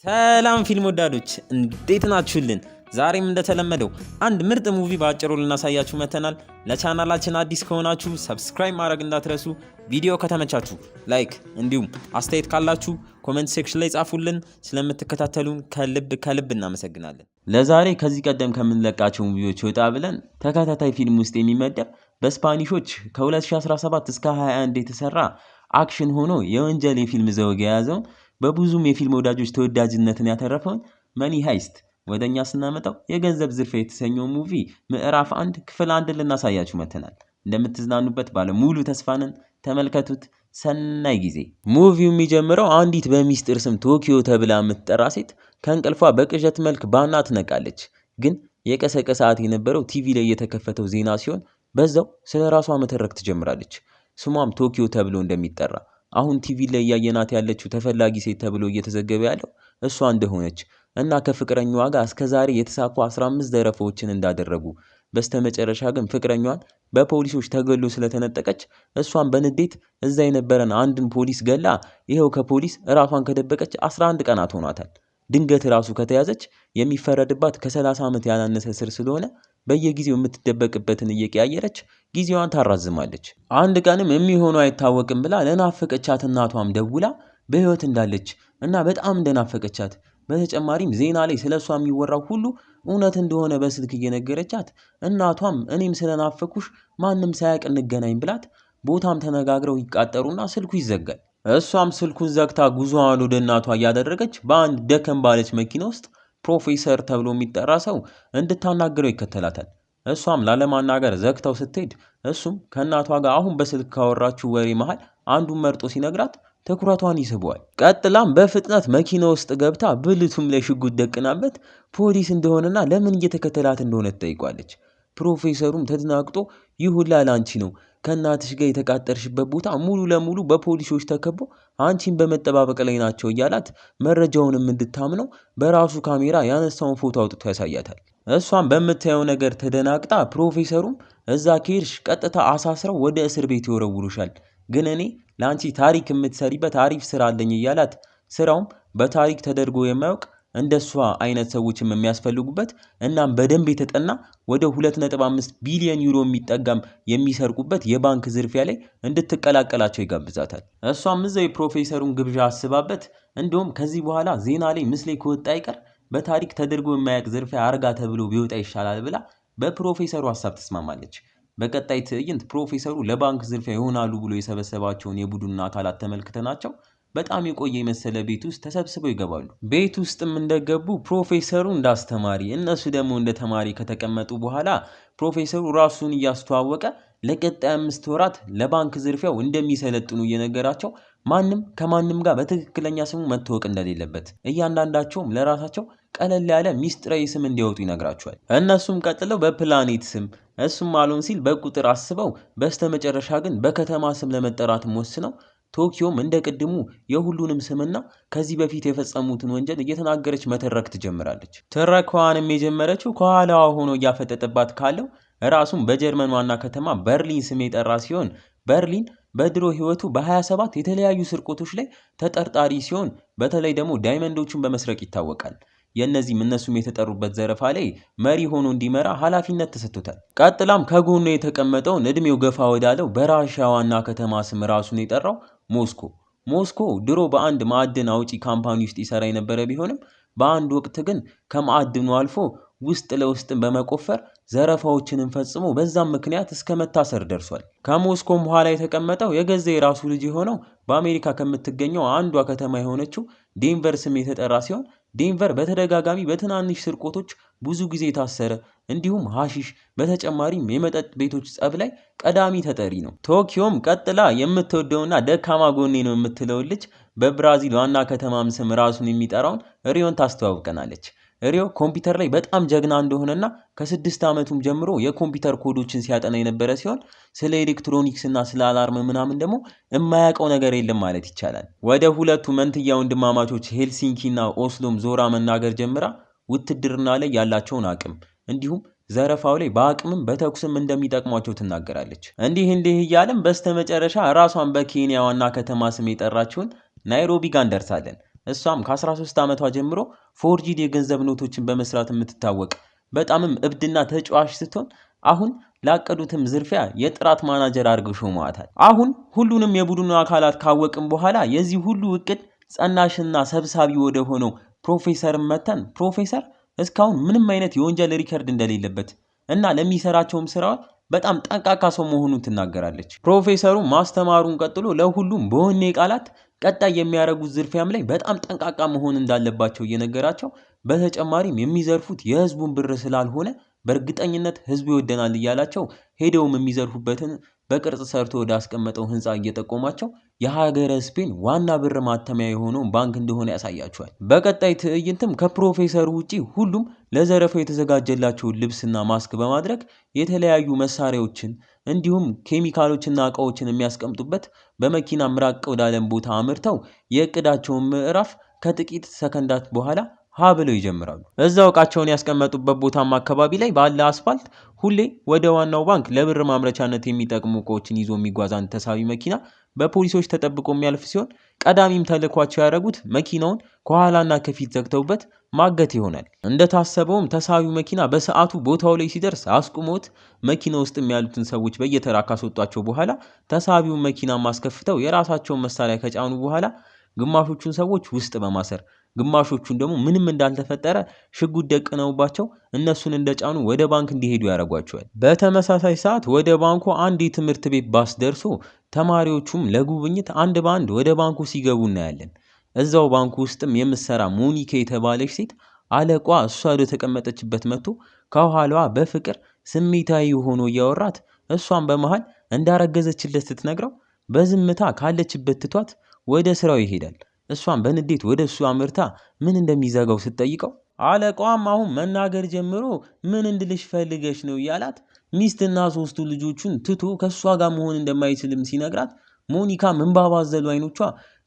ሰላም ፊልም ወዳዶች፣ እንዴት ናችሁልን? ዛሬም እንደተለመደው አንድ ምርጥ movie በአጭሩ ልናሳያችሁ መተናል። ለቻናላችን አዲስ ከሆናችሁ subscribe ማድረግ እንዳትረሱ። ቪዲዮ ከተመቻችሁ like፣ እንዲሁም አስተያየት ካላችሁ comment section ላይ ጻፉልን። ስለምትከታተሉን ከልብ ከልብ እናመሰግናለን። ለዛሬ ከዚህ ቀደም ከምንለቃቸው movie ዎች ወጣ ብለን ተከታታይ ፊልም ውስጥ የሚመደብ በስፓኒሾች ከ2017 እስከ 21 የተሰራ action ሆኖ የወንጀል የፊልም ዘውግ የያዘውን፣ በብዙም የፊልም ወዳጆች ተወዳጅነትን ያተረፈውን Money Heist፣ ወደ እኛ ስናመጣው የገንዘብ ዝርፊያ የተሰኘው movie ምዕራፍ 1 ክፍል 1 ልናሳያችሁ መተናል። እንደምትዝናኑበት ባለ ሙሉ ተስፋ ነን። ተመልከቱት። ሰናይ ጊዜ። Movie ው የሚጀምረው አንዲት በሚስጥር ስም ቶኪዮ ተብላ የምትጠራ ሴት ከእንቅልፏ በቅዠት መልክ ባና ትነቃለች። ግን የቀሰቀሳት የነበረው ቲቪ ላይ የተከፈተው ዜና ሲሆን በዛው ስለ ራሷ መተረክ ትጀምራለች። ስሟም ቶኪዮ ተብሎ እንደሚጠራ፣ አሁን ቲቪ ላይ እያየናት ያለችው ተፈላጊ ሴት ተብሎ እየተዘገበ ያለው እሷ እንደሆነች እና ከፍቅረኛዋ ጋር እስከ ዛሬ የተሳኩ 15 ዘረፋዎችን እንዳደረጉ፣ በስተመጨረሻ ግን ፍቅረኛዋን በፖሊሶች ተገሎ ስለተነጠቀች እሷን በንዴት እዛ የነበረን አንድን ፖሊስ ገላ ይኸው ከፖሊስ እራሷን ከደበቀች 11 ቀናት ሆኗታል። ድንገት ራሱ ከተያዘች የሚፈረድባት ከ30 ዓመት ያላነሰ እስር ስለሆነ በየጊዜው የምትደበቅበትን እየቀያየረች ጊዜዋን ታራዝማለች። አንድ ቀንም የሚሆነው አይታወቅም ብላ ለናፈቀቻት እናቷም ደውላ በሕይወት እንዳለች እና በጣም እንደናፈቀቻት፣ በተጨማሪም ዜና ላይ ስለ እሷ የሚወራው ሁሉ እውነት እንደሆነ በስልክ እየነገረቻት፣ እናቷም እኔም ስለናፈኩሽ ማንም ሳያውቅ እንገናኝ ብላት ቦታም ተነጋግረው ይቃጠሩና ስልኩ ይዘጋል። እሷም ስልኩን ዘግታ ጉዞዋን ወደ እናቷ እያደረገች በአንድ ደከም ባለች መኪና ውስጥ ፕሮፌሰር ተብሎ የሚጠራ ሰው እንድታናግረው ይከተላታል። እሷም ላለማናገር ዘግታው ስትሄድ እሱም ከእናቷ ጋር አሁን በስልክ ካወራችው ወሬ መሃል አንዱን መርጦ ሲነግራት ትኩረቷን ይስበዋል። ቀጥላም በፍጥነት መኪና ውስጥ ገብታ ብልቱም ላይ ሽጉጥ ደቅናበት ፖሊስ እንደሆነና ለምን እየተከተላት እንደሆነ ትጠይቋለች። ፕሮፌሰሩም ተደናግጦ ይህ ሁላ ላንቺ ነው፣ ከእናትሽ ጋር የተቃጠርሽበት ቦታ ሙሉ ለሙሉ በፖሊሶች ተከቦ አንቺን በመጠባበቅ ላይ ናቸው እያላት መረጃውንም እንድታምነው በራሱ ካሜራ ያነሳውን ፎቶ አውጥቶ ያሳያታል። እሷም በምታየው ነገር ተደናግጣ ፕሮፌሰሩም እዛ ከሄድሽ ቀጥታ አሳስረው ወደ እስር ቤት ይወረውሩሻል፣ ግን እኔ ለአንቺ ታሪክ የምትሰሪበት አሪፍ ስራ አለኝ እያላት፣ ስራውም በታሪክ ተደርጎ የማያውቅ፣ እንደሷ አይነት ሰዎችም የሚያስፈልጉበት፣ እናም በደንብ የተጠና ወደ 2.5 ቢሊዮን ዩሮ የሚጠጋም የሚሰርቁበት የባንክ ዝርፊያ ላይ እንድትቀላቀላቸው ይጋብዛታል። እሷም እዛው የፕሮፌሰሩን ግብዣ አስባበት እንዲሁም ከዚህ በኋላ ዜና ላይ ምስሌ ከወጣ አይቀር በታሪክ ተደርጎ የማያውቅ ዝርፊያ አርጋ ተብሎ ቢወጣ ይሻላል ብላ በፕሮፌሰሩ ሀሳብ ትስማማለች። በቀጣይ ትዕይንት ፕሮፌሰሩ ለባንክ ዝርፊያ ይሆናሉ ብሎ የሰበሰባቸውን የቡድን አካላት ተመልክተናቸው በጣም የቆየ የመሰለ ቤት ውስጥ ተሰብስበው ይገባሉ። ቤት ውስጥም እንደገቡ ፕሮፌሰሩ እንዳስተማሪ እነሱ ደግሞ እንደ ተማሪ ከተቀመጡ በኋላ ፕሮፌሰሩ ራሱን እያስተዋወቀ ለቀጣይ 5 ወራት ለባንክ ዝርፊያው እንደሚሰለጥኑ እየነገራቸው፣ ማንም ከማንም ጋር በትክክለኛ ስሙ መታወቅ እንደሌለበት፣ እያንዳንዳቸውም ለራሳቸው ቀለል ያለ ሚስጥራዊ ስም እንዲያወጡ ይነግራቸዋል። እነሱም ቀጥለው በፕላኔት ስም፣ እሱም አልሆን ሲል በቁጥር አስበው በስተመጨረሻ ግን በከተማ ስም ለመጠራትም ወስነው ቶኪዮም እንደ ቅድሙ የሁሉንም ስምና ከዚህ በፊት የፈጸሙትን ወንጀል እየተናገረች መተረክ ትጀምራለች። ትረካዋንም የጀመረችው ከኋላዋ ሆኖ እያፈጠጠባት ካለው ራሱን በጀርመን ዋና ከተማ በርሊን ስም የጠራ ሲሆን፣ በርሊን በድሮ ሕይወቱ በ27 የተለያዩ ስርቆቶች ላይ ተጠርጣሪ ሲሆን በተለይ ደግሞ diamond ኦቹን በመስረቅ ይታወቃል። የእነዚህም እነሱም የተጠሩበት ዘረፋ ላይ መሪ ሆኖ እንዲመራ ኃላፊነት ተሰጥቶታል። ቀጥላም ከጎኑ የተቀመጠውን እድሜው ገፋ ወዳለው በራሽያ ዋና ከተማ ስም ራሱን የጠራው ሞስኮ። ሞስኮ ድሮ በአንድ ማዕድን አውጪ company ውስጥ ይሰራ የነበረ ቢሆንም በአንድ ወቅት ግን ከማዕድኑ አልፎ ውስጥ ለውስጥን በመቆፈር ዘረፋዎችንም ፈጽሞ በዛም ምክንያት እስከ መታሰር ደርሷል። ከሞስኮም በኋላ የተቀመጠው የገዛ የራሱ ልጅ የሆነው በአሜሪካ ከምትገኘው አንዷ ከተማ የሆነችው ዴንቨር ስም የተጠራ ሲሆን፣ ዴንቨር በተደጋጋሚ በትናንሽ ስርቆቶች ብዙ ጊዜ የታሰረ፣ እንዲሁም ሐሺሽ በተጨማሪም የመጠጥ ቤቶች ጸብ ላይ ቀዳሚ ተጠሪ ነው። ቶኪዮም ቀጥላ የምትወደውና ደካማ ጎኔ ነው የምትለውን ልጅ በብራዚል ዋና ከተማም ስም ራሱን የሚጠራውን ሪዮን ታስተዋውቀናለች። ሪዮ ኮምፒውተር ላይ በጣም ጀግና እንደሆነና ከ6 ዓመቱም ጀምሮ የኮምፒውተር ኮዶችን ሲያጠና የነበረ ሲሆን ስለ ኤሌክትሮኒክስ እና ስለ alarm ምናምን ደግሞ የማያውቀው ነገር የለም ማለት ይቻላል። ወደ ሁለቱ መንትያ ወንድማማቾች ሄልሲንኪ እና ኦስሎም ዞራ መናገር ጀምራ ውትድርና ላይ ያላቸውን አቅም እንዲሁም ዘረፋው ላይ በአቅምም በተኩስም እንደሚጠቅሟቸው ትናገራለች። እንዲህ እንዲህ እያለም በስተመጨረሻ ራሷን በኬንያ ዋና ከተማ ስም የጠራችውን ናይሮቢ ጋር እንደርሳለን። እሷም ከ13 ዓመቷ ጀምሮ forged የገንዘብ ኖቶችን በመስራት የምትታወቅ በጣምም እብድና ተጫዋች ስትሆን አሁን ላቀዱትም ዝርፊያ የጥራት ማናጀር አድርገው ሾመዋታል። አሁን ሁሉንም የቡድኑ አካላት ካወቅም በኋላ የዚህ ሁሉ እቅድ ጸናሽና ሰብሳቢ ወደ ሆነው ፕሮፌሰር መተን ፕሮፌሰር እስካሁን ምንም አይነት የወንጀል record እንደሌለበት እና ለሚሰራቸውም ስራዎች በጣም ጠንቃቃ ሰው መሆኑን ትናገራለች። ፕሮፌሰሩ ማስተማሩን ቀጥሎ ለሁሉም በወኔ ቃላት ቀጣይ የሚያደርጉት ዝርፊያም ላይ በጣም ጠንቃቃ መሆን እንዳለባቸው እየነገራቸው፣ በተጨማሪም የሚዘርፉት የህዝቡን ብር ስላልሆነ በእርግጠኝነት ህዝቡ ይወደናል እያላቸው ሄደውም የሚዘርፉበትን በቅርጽ ሰርቶ ወደ አስቀመጠው ህንፃ እየጠቆማቸው የሀገረ ስፔን ዋና ብር ማተሚያ የሆነውን ባንክ እንደሆነ ያሳያቸዋል። በቀጣይ ትዕይንትም ከፕሮፌሰሩ ውጪ ሁሉም ለዘረፋው የተዘጋጀላቸውን ልብስና ማስክ በማድረግ የተለያዩ መሳሪያዎችን እንዲሁም ኬሚካሎችና እቃዎችን የሚያስቀምጡበት በመኪና ምራቅ ወዳለም ቦታ አምርተው የእቅዳቸውን ምዕራፍ ከጥቂት ሰከንዳት በኋላ ሀ ብለው ይጀምራሉ። እዛው እቃቸውን ያስቀመጡበት ቦታም አካባቢ ላይ ባለ አስፋልት ሁሌ ወደ ዋናው ባንክ ለብር ማምረቻነት የሚጠቅሙ እቃዎችን ይዞ የሚጓዝ አንድ ተሳቢ መኪና በፖሊሶች ተጠብቆ የሚያልፍ ሲሆን፣ ቀዳሚም ተልዕኳቸው ያደረጉት መኪናውን ከኋላና ከፊት ዘግተውበት ማገት ይሆናል። እንደታሰበውም ተሳቢው መኪና በሰዓቱ ቦታው ላይ ሲደርስ አስቁመውት መኪና ውስጥም ያሉትን ሰዎች በየተራ ካስወጧቸው በኋላ ተሳቢውን መኪና ማስከፍተው የራሳቸውን መሳሪያ ከጫኑ በኋላ ግማሾቹን ሰዎች ውስጥ በማሰር ግማሾቹን ደግሞ ምንም እንዳልተፈጠረ ሽጉጥ ደቅነውባቸው እነሱን እንደጫኑ ወደ ባንክ እንዲሄዱ ያደርጓቸዋል። በተመሳሳይ ሰዓት ወደ ባንኩ አንድ የትምህርት ቤት ባስ ደርሶ ተማሪዎቹም ለጉብኝት አንድ በአንድ ወደ ባንኩ ሲገቡ እናያለን። እዛው ባንኩ ውስጥም የምትሰራ ሞኒካ የተባለች ሴት አለቋ እሷ ወደ ተቀመጠችበት መጥቶ ከኋላዋ በፍቅር ስሜታዊ ሆኖ እያወራት እሷን በመሃል እንዳረገዘችለት ስትነግረው በዝምታ ካለችበት ትቷት ወደ ስራው ይሄዳል። እሷን በንዴት ወደ እሱ አምርታ ምን እንደሚዘጋው ስትጠይቀው አለቋም አሁን መናገር ጀምሮ ምን እንድልሽ ፈልገሽ ነው እያላት ሚስትና 3ቱ ልጆቹን ትቶ ከእሷ ጋር መሆን እንደማይችልም ሲነግራት ሞኒካ እንባ ባዘሉ አይኖቿ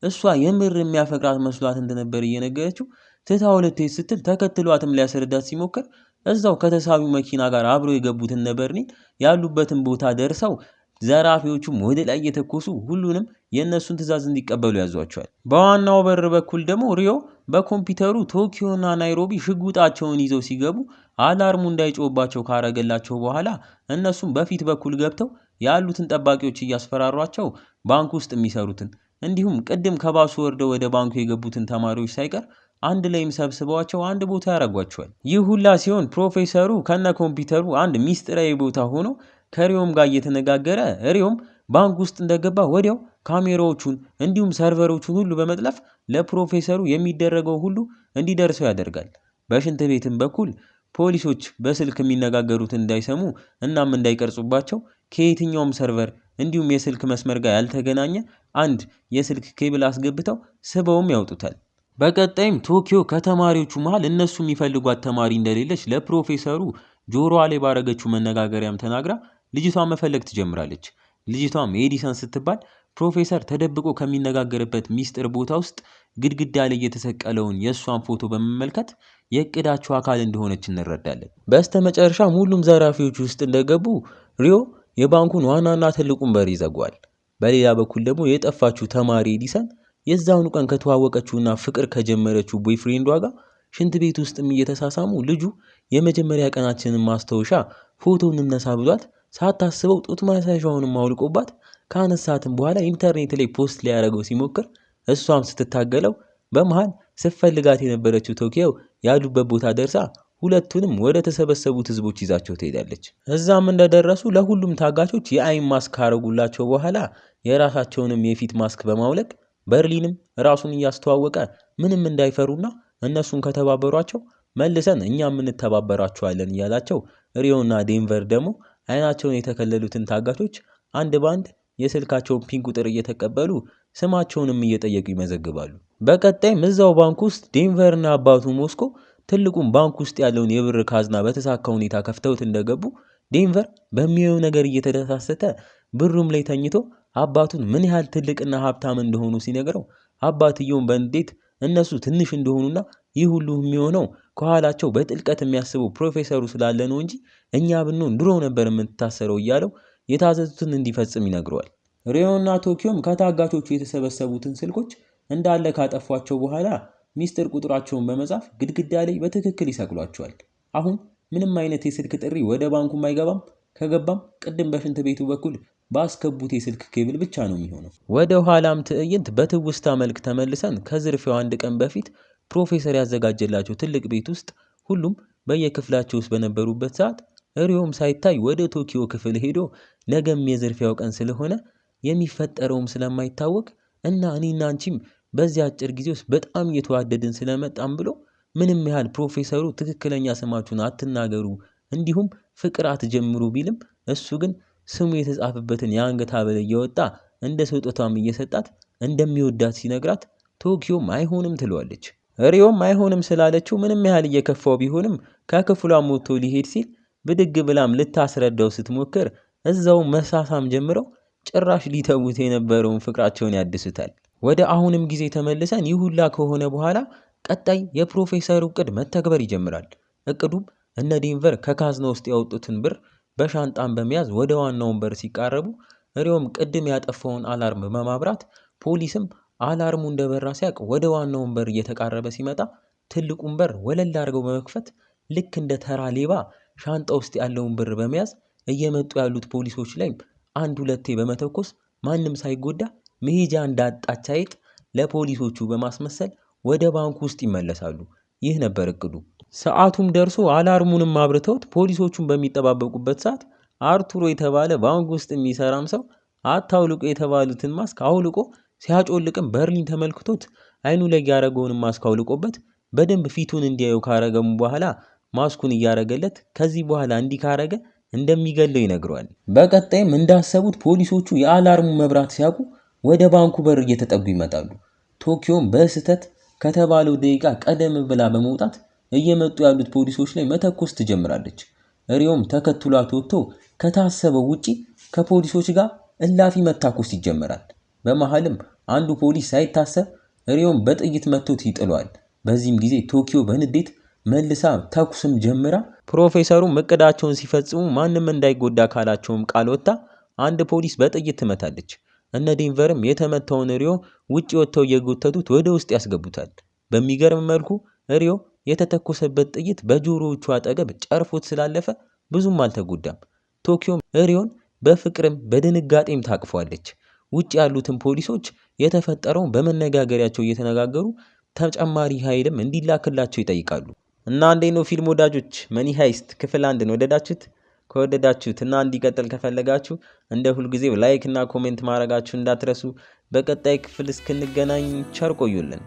እሷ የምር የሚያፈቅራት መስሏት እንደነበር እየነገረችው ትታው ልትሄድ ስትል ተከትሏትም ሊያስረዳት ሲሞክር እዛው ከተሳቢው መኪና ጋር አብረው የገቡትን እነ በርሊን ያሉበትን ቦታ ደርሰው ዘራፊዎቹም ወደ ላይ እየተኮሱ ሁሉንም የእነሱን ትዕዛዝ እንዲቀበሉ ያዟቸዋል። በዋናው በር በኩል ደግሞ ሪዮ በኮምፒውተሩ ቶኪዮና ናይሮቢ ሽጉጣቸውን ይዘው ሲገቡ alarm ኡ እንዳይጮህባቸው ካረገላቸው በኋላ እነሱም በፊት በኩል ገብተው ያሉትን ጠባቂዎች እያስፈራሯቸው ባንክ ውስጥ የሚሰሩትን እንዲሁም ቅድም ከባሱ ወርደው ወደ ባንኩ የገቡትን ተማሪዎች ሳይቀር አንድ ላይም ሰብስበዋቸው አንድ ቦታ ያደርጓቸዋል። ይህ ሁላ ሲሆን ፕሮፌሰሩ ከነ ኮምፒውተሩ አንድ ሚስጥራዊ ቦታ ሆኖ ከሪዮም ጋር እየተነጋገረ ሪዮም ባንክ ውስጥ እንደገባ ወዲያው ካሜራዎቹን እንዲሁም server ኦቹን ሁሉ በመጥለፍ ለፕሮፌሰሩ የሚደረገው ሁሉ እንዲደርሰው ያደርጋል። በሽንት ቤትም በኩል ፖሊሶች በስልክ የሚነጋገሩትን እንዳይሰሙ እናም እንዳይቀርጹባቸው ከየትኛውም server እንዲሁም የስልክ መስመር ጋር ያልተገናኘ አንድ የስልክ ኬብል አስገብተው ስበውም ያውጡታል። በቀጣይም ቶኪዮ ከተማሪዎቹ መሃል እነሱ የሚፈልጓት ተማሪ እንደሌለች ለፕሮፌሰሩ ጆሮዋ ላይ ባረገችው መነጋገሪያም ተናግራ ልጅቷን መፈለግ ትጀምራለች። ልጅቷም ኤዲሰን ስትባል ፕሮፌሰር ተደብቆ ከሚነጋገርበት ሚስጥር ቦታ ውስጥ ግድግዳ ላይ የተሰቀለውን የእሷን ፎቶ በመመልከት የእቅዳቸው አካል እንደሆነች እንረዳለን። በስተመጨረሻም ሁሉም ዘራፊዎች ውስጥ እንደገቡ ሪዮ የባንኩን ዋናና ትልቁን በር ይዘጓል። በሌላ በኩል ደግሞ የጠፋችው ተማሪ ኤዲሰን የዛውኑ ቀን ከተዋወቀችውና ፍቅር ከጀመረችው boyfriend ዷ ጋር ሽንት ቤት ውስጥም እየተሳሳሙ ልጁ የመጀመሪያ ቀናችንን ማስታወሻ ፎቶ እንነሳ ብሏት ሳታስበው ጡት ማስያዣውንም አውልቆባት ካነሳትም በኋላ ኢንተርኔት ላይ post ሊያደርገው ሲሞክር እሷም ስትታገለው በመሃል ስትፈልጋት የነበረችው ቶኪዮ ያሉበት ቦታ ደርሳ ሁለቱንም ወደ ተሰበሰቡት ህዝቦች ይዛቸው ትሄዳለች። እዛም እንደደረሱ ለሁሉም ታጋቾች የአይን ማስክ ካረጉላቸው በኋላ የራሳቸውንም የፊት ማስክ በማውለቅ በርሊንም ራሱን እያስተዋወቀ ምንም እንዳይፈሩና እነሱን ከተባበሯቸው መልሰን እኛም እንተባበራቸዋለን እያላቸው፣ ሪዮና ዴንቨር ደግሞ አይናቸውን የተከለሉትን ታጋቾች አንድ ባንድ የስልካቸውን PIN ቁጥር እየተቀበሉ ስማቸውንም እየጠየቁ ይመዘግባሉ። በቀጣይም እዛው ባንክ ውስጥ ዴንቨርና አባቱ ሞስኮ ትልቁን ባንክ ውስጥ ያለውን የብር ካዝና በተሳካ ሁኔታ ከፍተውት እንደገቡ ዴንቨር በሚያየው ነገር እየተደሳሰተ ብሩም ላይ ተኝቶ አባቱን ምን ያህል ትልቅና ሀብታም እንደሆኑ ሲነግረው አባትየውን በንዴት እነሱ ትንሽ እንደሆኑና ይህ ሁሉ የሚሆነው ከኋላቸው በጥልቀት የሚያስበው ፕሮፌሰሩ ስላለ ነው እንጂ እኛ ብንሆን ድሮ ነበር የምንታሰረው እያለው የታዘዙትን እንዲፈጽም ይነግረዋል። ሪዮና ቶኪዮም ከታጋቾቹ የተሰበሰቡትን ስልኮች እንዳለ ካጠፏቸው በኋላ ሚስጥር ቁጥራቸውን በመጻፍ ግድግዳ ላይ በትክክል ይሰቅሏቸዋል። አሁን ምንም አይነት የስልክ ጥሪ ወደ ባንኩም አይገባም። ከገባም ቅድም በሽንት ቤቱ በኩል ባስገቡት የስልክ ኬብል ብቻ ነው የሚሆነው። ወደ ኋላም ትዕይንት በትውስታ መልክ ተመልሰን ከዝርፊያው አንድ ቀን በፊት ፕሮፌሰር ያዘጋጀላቸው ትልቅ ቤት ውስጥ ሁሉም በየክፍላቸው ውስጥ በነበሩበት ሰዓት ሪዮም ሳይታይ ወደ ቶኪዮ ክፍል ሄዶ ነገም የዝርፊያው ቀን ስለሆነ የሚፈጠረውም ስለማይታወቅ እና እኔና አንቺም በዚህ አጭር ጊዜ ውስጥ በጣም እየተዋደድን ስለመጣም ብሎ ምንም ያህል ፕሮፌሰሩ ትክክለኛ ስማችሁን አትናገሩ እንዲሁም ፍቅር አትጀምሩ ቢልም እሱ ግን ስሙ የተጻፈበትን የአንገት ሐብል እየወጣ እንደ ስጦታም እየሰጣት እንደሚወዳት ሲነግራት ቶኪዮም አይሆንም ትለዋለች። ሪዮም አይሆንም ስላለችው ምንም ያህል እየከፋው ቢሆንም ከክፍሏም ወጥቶ ሊሄድ ሲል ብድግ ብላም ልታስረዳው ስትሞክር እዛው መሳሳም ጀምረው ጭራሽ ሊተዉት የነበረውን ፍቅራቸውን ያድሱታል። ወደ አሁንም ጊዜ ተመልሰን ይህ ሁላ ከሆነ በኋላ ቀጣይ የፕሮፌሰሩ እቅድ መተግበር ይጀምራል። እቅዱም እነ ዴንቨር ከካዝና ውስጥ ያወጡትን ብር በሻንጣም በመያዝ ወደ ዋናው በር ሲቃረቡ ሪዮም ቅድም ያጠፋውን alarm በማብራት ፖሊስም alarm ኡ እንደበራ ሲያቅ ወደ ዋናው በር እየተቃረበ ሲመጣ ትልቁን በር ወለል አድርገው በመክፈት ልክ እንደ ተራ ሌባ ሻንጣ ውስጥ ያለውን ብር በመያዝ እየመጡ ያሉት ፖሊሶች ላይ አንድ ሁለቴ በመተኮስ ማንም ሳይጎዳ መሄጃ እንዳጣች አይጥ ለፖሊሶቹ በማስመሰል ወደ ባንኩ ውስጥ ይመለሳሉ። ይህ ነበር እቅዱ። ሰዓቱም ደርሶ alarm ኡንም አብርተውት ፖሊሶቹን በሚጠባበቁበት ሰዓት አርቱሮ የተባለ ባንክ ውስጥ የሚሰራም ሰው አታውልቆ የተባሉትን ማስክ አውልቆ ሲያጮልቅም በርሊን ተመልክቶት አይኑ ላይ ያረገውን ማስክ አውልቆበት በደንብ ፊቱን እንዲያዩ ካረገሙ በኋላ ማስኩን እያረገለት ከዚህ በኋላ እንዲህ ካረገ እንደሚገለው ይነግረዋል። በቀጣይም እንዳሰቡት ፖሊሶቹ የ alarm ኡ መብራት ሲያውቁ ወደ ባንኩ በር እየተጠጉ ይመጣሉ። ቶኪዮም በስህተት ከተባለው ደቂቃ ቀደም ብላ በመውጣት እየመጡ ያሉት ፖሊሶች ላይ መተኮስ ትጀምራለች። ሪዮም ተከትሏት ወጥቶ ከታሰበው ውጪ ከፖሊሶች ጋር እላፊ መታኮስ ይጀምራል። በመሃልም አንዱ ፖሊስ ሳይታሰብ ሪዮም በጥይት መቶት ይጥለዋል። በዚህም ጊዜ ቶኪዮ በንዴት መልሳ ተኩስም ጀምራ ፕሮፌሰሩም እቅዳቸውን ሲፈጽሙ ማንም እንዳይጎዳ ካላቸውም ቃል ወጥታ አንድ ፖሊስ በጥይት ትመታለች። እነ ዴንቨርም የተመታውን ሪዮ ውጪ ወጥተው እየጎተቱት ወደ ውስጥ ያስገቡታል። በሚገርም መልኩ ሪዮ የተተኮሰበት ጥይት በጆሮዎቹ አጠገብ ጨርፎት ስላለፈ ብዙም አልተጎዳም። ቶኪዮም ሪዮን በፍቅርም በድንጋጤም ታቅፏለች። ውጭ ያሉትን ፖሊሶች የተፈጠረውን በመነጋገሪያቸው እየተነጋገሩ ተጨማሪ ኃይልም እንዲላክላቸው ይጠይቃሉ። እና እንዴት ነው ፊልም ወዳጆች፣ Money Heist ክፍል አንድን ወደዳችሁት? ከወደዳችሁት እና እንዲቀጥል ከፈለጋችሁ እንደ ሁልጊዜው like እና comment ማድረጋችሁ እንዳትረሱ። በቀጣይ ክፍል እስክንገናኝ ቸር ቆዩልን።